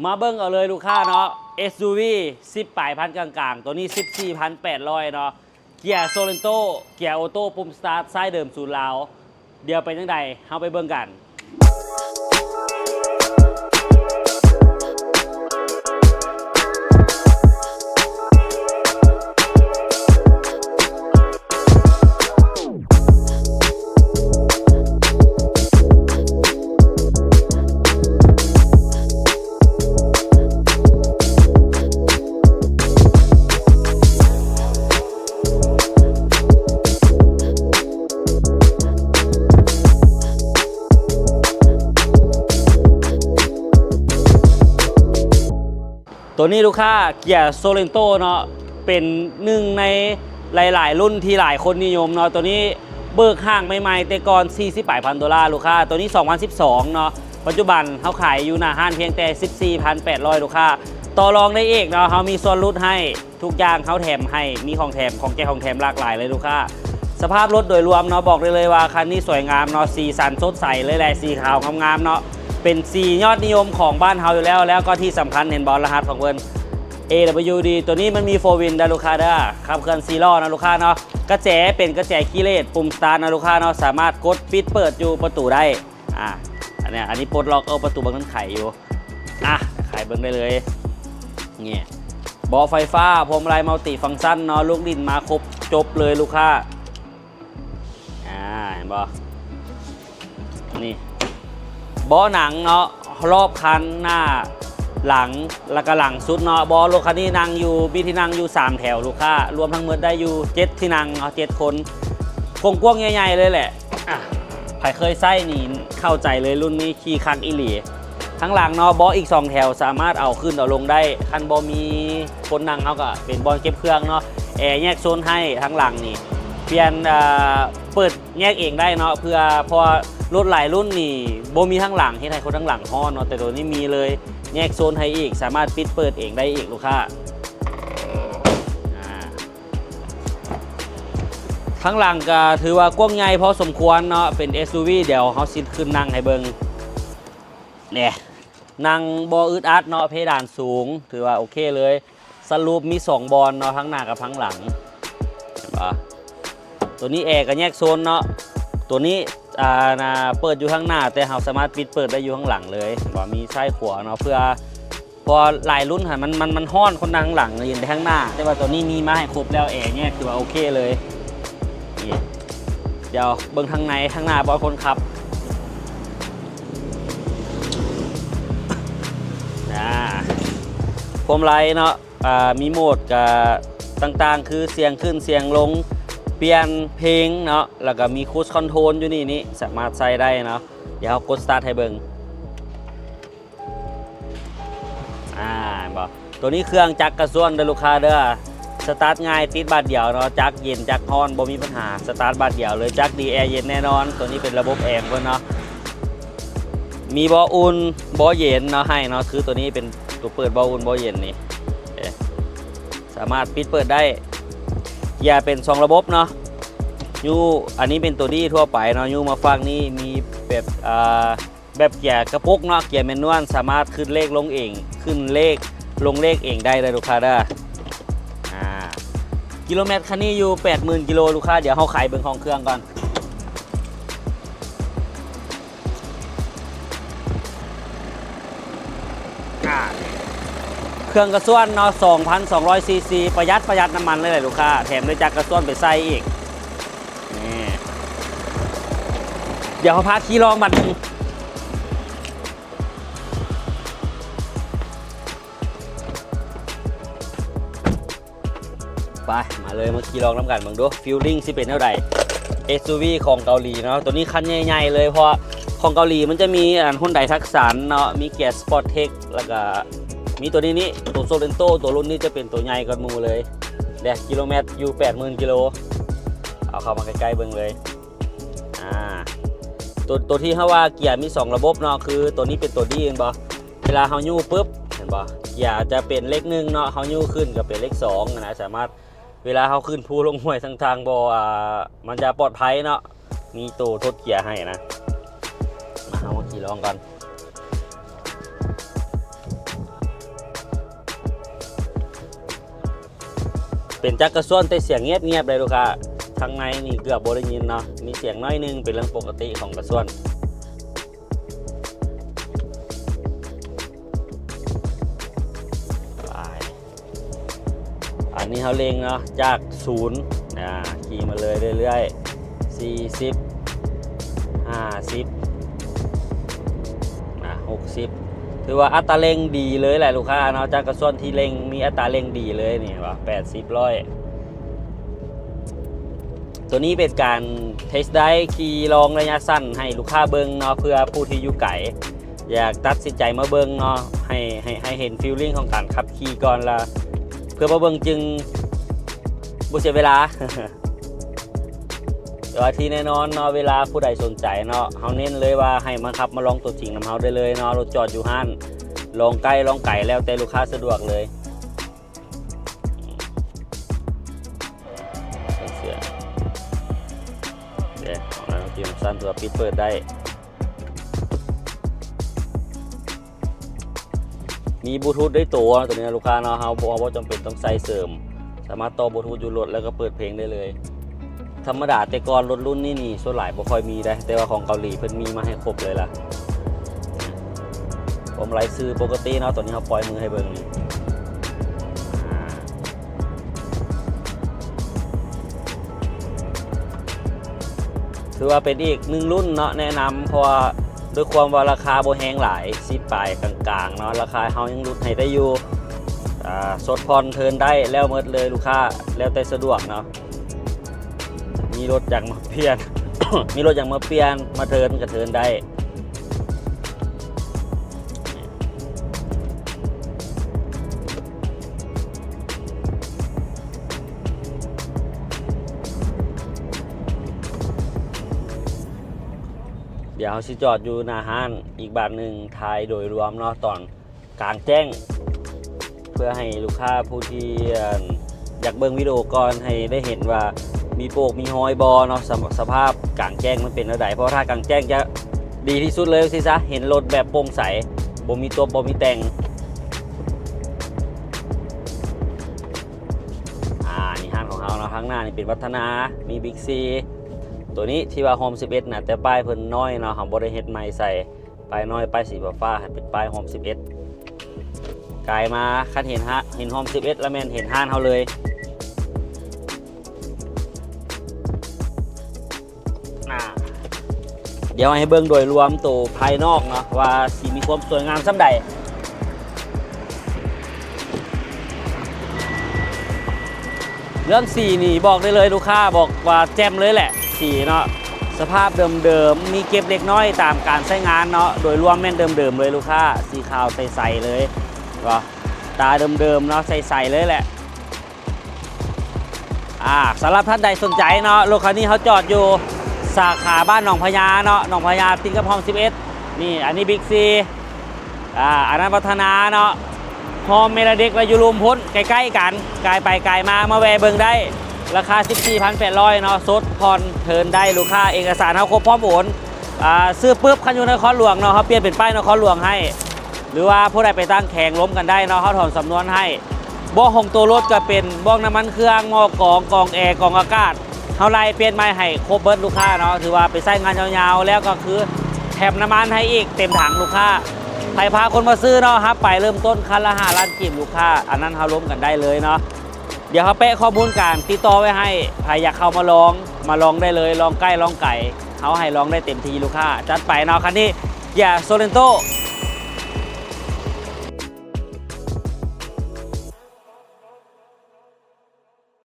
ມາເບິ່ງເອົາເລີຍລູກຄ້າເນາະ ເອສຢູວີ ສິບປາຍພັນກາງໆ ໂຕນີ້ ສິບສີ່ພັນແປດຮ້ອຍເນາະ ເກຍໂຊເຣນໂຕ ເກຍໂອໂຕ້ ປຸ່ມສະຕາດ ສາຍເດີມສູນລາວ. ດຽວເປັນຈັ່ງໃດ ເຮົາໄປເບິ່ງກັນ. ໂຕນີ້ລູກຄ້າ ເກຍໂຊເຣນໂຕເນາະ ເປັນໜຶ່ງໃນຫຼາຍໆລຸ້ນທີ່ຫຼາຍຄົນນິຍົມເນາະ. ໂຕນີ້ເບີກຫ້າງໃໝ່ໆ ແຕ່ກ່ອນສີ່ສິບປາຍພັນໂດລາລູກຄ້າ. ໂຕນີ້ສອງພັນສິບສອງເນາະ ປັດຈຸບັນເຮົາຂາຍຢູ່ໜ້າຮ້ານພຽງແຕ່ສິບສີ່ພັນແປດຮ້ອຍລູກຄ້າ ຕໍ່ລອງໄດ້ອີກເນາະ ເຮົາມີສ່ວນຫຼຸດໃຫ້. ທຸກຢ່າງເຮົາແຖມໃຫ້ ມີຂອງແຖມ ຂອງແຈກຂອງແຖມຫຼາກຫຼາຍເລີຍລູກຄ້າ. ສະພາບລົດໂດຍລວມເນາະ ບອກໄດ້ເລີຍວ່າຄັນນີ້ສວຍງາມເນາະ ສີສັນສົດໃສເລີຍແຫຼະ ສີຂາວງາມໆເນາະ ເປັນສີຍອດນິຍົມຂອງບ້ານເຮົາຢູ່ແລ້ວ. ແລ້ວກໍທີ່ສຳຄັນເຫັນບໍ່ ລະຫັດຂອງເພິ່ນ ເອດັບເບິນຢູດີ ໂຕນີ້ມັນມີໂຟວິນເດີລູກຄ້າເດີ ຂັບເຄື່ອນສີ່ລໍ້ນະລູກຄ້າເນາະ. ກະແຈເປັນກະແຈຄີເລດ ປຸ່ມສະຕາດນະລູກຄ້າເນາະ ສາມາດກົດປິດເປີດຢູ່ປະຕູໄດ້. ອ່າ ອັນເນີ້ຍ ອັນນີ້ປົດລັອກ ເອົາປະຕູບາງນັ້ນໄຂຢູ່. ອ່າ ໄຂເບິ່ງໄດ້ເລີຍ ນີ້ ເບາະໄຟຟ້າ ພວງມາໄລມັລຕິຟັງຊັນເນາະ ລູກຫຼິ້ນມາຄົບຈົບເລີຍລູກຄ້າ. ອ່າ ເຫັນບໍ່ ນີ້ ເບາະໜັງເນາະ ຮອບຄັນ ໜ້າ ຫຼັງ ແລ້ວກະຫຼັງສຸດເນາະ. ເບາະລົດຄັນນີ້ນັ່ງຢູ່ ມີທີ່ນັ່ງຢູ່ສາມແຖວລູກຄ້າ ລວມທັງໝົດໄດ້ຢູ່ເຈັດທີ່ນັ່ງເນາະ ເຈັດຄົນ ກວ້າງໆໃຫຍ່ໆເລີຍແຫຼະ. ອ່ະ ໃຜເຄີຍໃຊ້ນີ້ເຂົ້າໃຈເລີຍ ລຸ້ນນີ້ຂີ່ຄັກອີ່ຫຼີ. ທາງຫຼັງເນາະ ເບາະອີກສອງແຖວສາມາດເອົາຂຶ້ນເອົາລົງໄດ້ ຄັນບໍ່ມີຄົນນັ່ງ ເຮົາກະເປັນບ່ອນເກັບເຄື່ອງເນາະ. ແອແຍກໂຊນໃຫ້ ທາງຫຼັງນີ້ປ່ຽນ ເອີ ເປີດແຍກເອງໄດ້ເນາະ ເພື່ອ ເພາະວ່າລົດຫຼາຍລຸ້ນນີ້ບໍ່ມີທາງຫຼັງ ເຮັດໃຫ້ຄົນທາງຫຼັງຮ້ອນເນາະ ແຕ່ໂຕນີ້ມີເລີຍ ແຍກໂຊນໃຫ້ອີກ ສາມາດປິດເປີດເອງໄດ້ອີກລູກຄ້າ. ອ່າ ທາງຫຼັງກະຖືວ່າກວ້າງໃຫຍ່ພໍສົມຄວນເນາະ ເປັນເອສຢູວີ ດຽວເຮົາຊິຂຶ້ນນັ່ງໃຫ້ເບິ່ງ ແນ່ ນັ່ງບໍ່ອຶດອັດເນາະ ເພດານສູງ ຖືວ່າໂອເຄເລີຍ. ຊັນຣູບມີສອງບ່ອນເນາະ ທັງໜ້າກັບທັງຫຼັງ ເຫັນບໍ່? ໂຕນີ້ແອກະແຍກໂຊນເນາະ ໂຕນີ້ ອ່າ ນະ ເປີດຢູ່ທາງໜ້າ ແຕ່ເຮົາສາມາດປິດເປີດໄດ້ຢູ່ທາງຫຼັງເລີຍ ເຫັນບໍ່? ມີຊ້າຍຂວາເນາະ ເພື່ອ ເພາະວ່າຫຼາຍລຸ້ນຫັ້ນ ມັນ ມັນ ມັນຮ້ອນຄົນນັ່ງຫຼັງ ຢືນແຕ່ທາງໜ້າ ແຕ່ວ່າໂຕນີ້ມີມາໃຫ້ຄົບແລ້ວ ແອແຍກ ຖືວ່າໂອເຄເລີຍ. ນີ້ ດຽວເບິ່ງທາງໃນ ທາງໜ້າບ່ອນຄົນຂັບ ອ່າ ພວງມາໄລເນາະ ອ່າ ມີໂໝດກະຕ່າງໆ ຄືສຽງຂຶ້ນສຽງລົງ ປ່ຽນເພງເນາະ ແລ້ວກະມີຄຣູສຄອນໂທຣນຢູ່ນີ້ ນີ້ສາມາດໃຊ້ໄດ້ເນາະ. ດຽວເຮົາກົດສະຕາດໃຫ້ເບິ່ງ. ອ່າ ເຫັນບໍ່? ໂຕນີ້ເຄື່ອງຈັກກະຊວນເດີລູກຄ້າເດີ ສະຕາດງ່າຍ ຕິດບາດດຽວເນາະ ຈັກເຢັນຈັກຮ້ອນບໍ່ມີບັນຫາ ສະຕາດບາດດຽວເລີຍ ຈັກດີແອເຢັນແນ່ນອນ. ໂຕນີ້ເປັນລະບົບແອຂອງເພິ່ນເນາະ ມີເບາະອຸ່ນເບາະເຢັນເນາະ ໃຫ້ເນາະ ຄືໂຕນີ້ເປັນໂຕເປີດເບາະອຸ່ນເບາະເຢັນນີ້ ເອີ ສາມາດປິດເປີດໄດ້. ເກຍເປັນສອງລະບົບເນາະ ຍູ້ ອັນນີ້ເປັນໂຕດີທົ່ວໄປເນາະ ຍູ້ມາຝັ່ງນີ້ມີແບບ ອ່າ ແບບເກຍກະປຸກເນາະ ເກຍແມນນວນ ສາມາດຂຶ້ນເລກລົງເອງ ຂຶ້ນເລກລົງເລກເອງໄດ້ເດີລູກຄ້າເດີ. ອ່າ ກິໂລແມັດຄັນນີ້ຢູ່ແປດໝື່ນກິໂລລູກຄ້າ ດຽວເຮົາໄຂເບິ່ງຫ້ອງເຄື່ອງກ່ອນ. ອ່າ ເຄື່ອງກະຊວນເນາະ ສອງພັນສອງຮ້ອຍຊີຊີ ປະຢັດ ປະຢັດນ້ຳມັນເລີຍແຫຼະລູກຄ້າ ແຖມໄດ້ຈັກກະຊວນໄປໃສ່ອີກ. ນີ້ ດຽວເຮົາພາຂີ່ລອງບາດໜຶ່ງ. ໄປ ມາເລີຍ ມາຂີ່ລອງນຳກັນເບິ່ງດູ ຟີລລິ້ງຊິເປັນແນວໃດ. ເອສຢູວີຂອງເກົາຫຼີເນາະ ໂຕນີ້ຄັນໃຫຍ່ໆເລີຍ ເພາະວ່າຂອງເກົາຫຼີມັນຈະມີ ອັນ ຮຸນໄດທັກສັນເນາະ ມີເກຍສະປອດເທັກ ແລ້ວກະມີໂຕນີ້ນີ້ ໂຕໂຊເຣນໂຕ ໂຕລຸ້ນນີ້ຈະເປັນໂຕໃຫຍ່ກວ່າໝູ່ເລີຍ. ແດ ກິໂລແມັດຢູ່ແປດໝື່ນກິໂລ ເອົາເຂົ້າມາໃກ້ໆເບິ່ງເລີຍ. ອ່າ ໂຕ ໂຕທີ່ເຮົາວ່າເກຍມີສອງລະບົບເນາະ ຄືໂຕນີ້ເປັນໂຕດີແມ່ນບໍ່? ເວລາເຮົາຍູ້ປຶບ ເຫັນບໍ່? ເກຍຈະເປັນເລກໜຶ່ງເນາະ ເຮົາຍູ້ຂຶ້ນກະເປັນເລກສອງຫັ້ນນະ ສາມາດ ເວລາເຮົາຂຶ້ນພູລົງຫ້ວຍທາງທາງບໍ່ ອ່າ ມັນຈະປອດໄພເນາະ ມີໂຕທົດເກຍໃຫ້ນະ. ມາ ເຮົາມາຂີ່ລອງກ່ອນ. ເປັນຈັກກະຊວນແຕ່ສຽງງຽບໆ ເລີຍລູກຄ້າ. ທາງໃນນີ້ເກືອບບໍ່ໄດ້ຍິນເນາະ, ມີສຽງໜ້ອຍໜຶ່ງ ເປັນເລື່ອງປົກກະຕິຂອງກະຊວນ. ໄປ ອັນນີ້ເຮົາເລັ່ງເນາະ ຈາກສູນ ອ່າ ຂີ່ມາເລື້ອຍໆ ສີ່ສິບ ຫ້າສິບ ອ່າ ຫົກສິບ ຖືວ່າອັດຕາເລັ່ງດີເລີຍແຫຼະລູກຄ້າເນາະ. ຈັກກະຊວນທີ່ເລັ່ງ ມີອັດຕາເລັ່ງດີເລີຍນີ້ ເຫັນບໍ່ ແປດສິບ ຮ້ອຍ. ໂຕນີ້ເປັນການເທສໄດຣຟ໌ຂີ່ລອງໄລຍະສັ້ນໃຫ້ລູກຄ້າເບິ່ງເນາະ ເພື່ອຜູ້ທີ່ຢູ່ໄກ ຢາກຕັດສິນໃຈມາເບິ່ງເນາະ ໃຫ້ ໃຫ້ ໃຫ້ເຫັນຟີລລິ້ງຂອງການຂັບຂີ່ກ່ອນລະ ເພື່ອມາເບິ່ງຈຶ່ງບໍ່ເສຍເວລາ. ແຕ່ວ່າທີ່ແນ່ນອນເນາະ ເວລາຜູ້ໃດສົນໃຈເນາະ ເຮົາເນັ້ນເລີຍວ່າໃຫ້ມາຂັບມາລອງຕົວຈິງນຳເຮົາໄດ້ເລີຍເນາະ. ລົດຈອດຢູ່ຮ້ານ ລອງໃກ້ລອງໄກ ແລ້ວແຕ່ລູກຄ້າສະດວກເລີຍ. ເປັນເສື້ອ ເດ້ ຂອງລາວທີ່ມັນສັ້ນ ເພື່ອປິດເປີດໄດ້. ມີບລູທູດໃນໂຕເນາະ ໂຕນີ້ນະລູກຄ້າເນາະ. ເຮົາບໍ່ ເຮົາບໍ່ຈຳເປັນຕ້ອງໃສ່ເສີມ ສາມາດຕໍ່ບລູທູດຢູ່ລົດ ແລ້ວກໍເປີດເພງໄດ້ເລີຍ. ທຳມະດາແຕ່ກ່ອນລົດລຸ້ນນີ້ນີ້ ສ່ວນຫຼາຍບໍ່ຄ່ອຍມີເດ້ ແຕ່ວ່າຂອງເກົາຫຼີເພິ່ນມີມາໃຫ້ຄົບເລີຍລະ. ຄວາມໄລຊື່ປົກກະຕິເນາະ ຕອນນີ້ເຮົາປ່ອຍມືໃຫ້ເບິ່ງນີ້ ຖືວ່າເປັນອີກໜຶ່ງລຸ້ນເນາະ ແນະນຳ ເພາະວ່າດ້ວຍຄວາມວ່າລາຄາບໍ່ແຮງຫຼາຍ ສິບປາຍກາງໆ ເນາະ ລາຄາເຮົາຍັງຫຼຸດໃຫ້ໄດ້ຢູ່. ອ່າ ສົດຜ່ອນເທີນໄດ້ ແລ້ວໝົດເລີຍລູກຄ້າ ແລ້ວແຕ່ສະດວກເນາະ. ມີລົດຢາກມາປ່ຽນ ມີລົດຢາກມາປ່ຽນ ມາເທີນກໍເທີນໄດ້. ດຽວເຮົາຊິຈອດຢູ່ໜ້າຮ້ານອີກບາດໜຶ່ງ ຖ່າຍໂດຍລວມເນາະ ຕອນ ກາງແຈ້ງ ເພື່ອໃຫ້ລູກຄ້າຜູ້ທີ່ ອັນ ຢາກເບິ່ງວິດີໂອກ່ອນ ໃຫ້ໄດ້ເຫັນວ່າມີໂປກມີຮອຍບໍ່ເນາະ, ສະ ສະພາບກາງແຈ້ງມັນເປັນແນວໃດ. ເພາະວ່າຖ້າກາງແຈ້ງຈະດີທີ່ສຸດເລີຍ ວ່າຊີ້ຊະ, ເຫັນລົດແບບໂປ່ງໃສ ບໍ່ມີຕົບ ບໍ່ມີແຕ່ງ. ອ່າ ນີ້ຮ້ານຂອງເຮົາເນາະ, ທາງໜ້ານີ້ເປັນວັດທະນາ ມີບິກຊີ ໂຕນີ້ທີ່ວ່າໂຮມສິບເອັດນະ, ແຕ່ປ້າຍເພິ່ນນ້ອຍເນາະ, ເຮົາບໍ່ໄດ້ເຮັດໃໝ່ໃສ່. ປ້າຍນ້ອຍ ປ້າຍສີຟ້າໆ ໃຫ້ເປັນປ້າຍໂຮມສິບເອັດ. ກາຍມາ ຄັນເຫັນ ເຫັນໂຮມສິບເອັດ ລະແມ່ນເຫັນຮ້ານເຮົາເລີຍ. ອ່າ ດຽວໃຫ້ເບິ່ງໂດຍລວມໂຕພາຍນອກເນາະ ວ່າຊິມີຄວາມສວຍງາມສ່ຳໃດ. ເລື່ອງສີນີ້ບອກໄດ້ເລີຍ ລູກຄ້າບອກວ່າແຈ່ມເລີຍແຫຼະ ສີເນາະ, ສະພາບເດີມໆ ມີເກັບເລັກນ້ອຍຕາມການໃຊ້ງານເນາະ, ໂດຍລວມແມ່ນເດີມໆເລີຍລູກຄ້າ, ສີຂາວໃສໆເລີຍ ຕາເດີມໆເນາະ, ໃສໆເລີຍແຫຼະ. ອ່າ ສຳລັບທ່ານໃດສົນໃຈເນາະ, ລົດຄັນນີ້ເຮົາຈອດຢູ່ສາຂາບ້ານໜອງພະຍາເນາະ, ໜອງພະຍາຕິດກັບໂຮມສິບເອັດ. ນີ້ ອັນນີ້ບິກຊີ ອ່າ ອັນນັ້ນວັດທະນາເນາະ, ໂຮມເມລະເດັກ ແລະ ຢູ່ລຸ່ມພຸ້ນ ໃກ້ໆກັນ, ກາຍໄປກາຍມາ ມາແວ່ເບິ່ງໄດ້. ລາຄາສິບສີ່ພັນແປດຮ້ອຍເນາະ, ສົດຜ່ອນເທີນໄດ້ລູກຄ້າ, ເອກະສານເຮົາຄົບພ້ອມໂອນ. ອ່າ ຊື້ປຶບ ຄັນຢູ່ນະຄອນຫຼວງເນາະ, ເຮົາປ່ຽນເປັນປ້າຍນະຄອນຫຼວງໃຫ້ ຫຼືວ່າຜູ້ໃດໄປຕ່າງແຂວງລົມກັນໄດ້ເນາະ, ເຮົາຖອນສຳນວນໃຫ້. ເບາະຂອງໂຕລົດກໍເປັນເບາະນ້ຳມັນເຄື່ອງ, ໝໍ້ກອງ, ກອງແອ, ກອງອາກາດ, ເຮົາໄລ່ປ່ຽນໃໝ່ໃຫ້ຄົບເບິດລູກຄ້າເນາະ, ຖືວ່າໄປໃຊ້ງານຍາວໆ. ແລ້ວກໍຄືແຖມນ້ຳມັນໃຫ້ອີກເຕັມຖັງລູກຄ້າ. ໃຜພາຄົນມາຊື້ເນາະ, ຮັບໄປເລີ່ມຕົ້ນຄັນລະຫ້າລ້ານກີບລູກຄ້າ, ອັນນັ້ນເຮົາລົມກັນໄດ້ເລີຍເນາະ. ດຽວເຮົາແປະຂໍ້ມູນການຕິດຕໍ່ໄວ້ໃຫ້, ໃຜຢາກເຂົ້າມາລອງ ມາລອງໄດ້ເລີຍ, ລອງໃກ້ລອງໄກ ເຮົາໃຫ້ລອງໄດ້ເຕັມທີ່ລູກຄ້າ. ຈັດໄປເນາະ, ຄັນນີ້ ເກຍໂຊເຣນໂຕ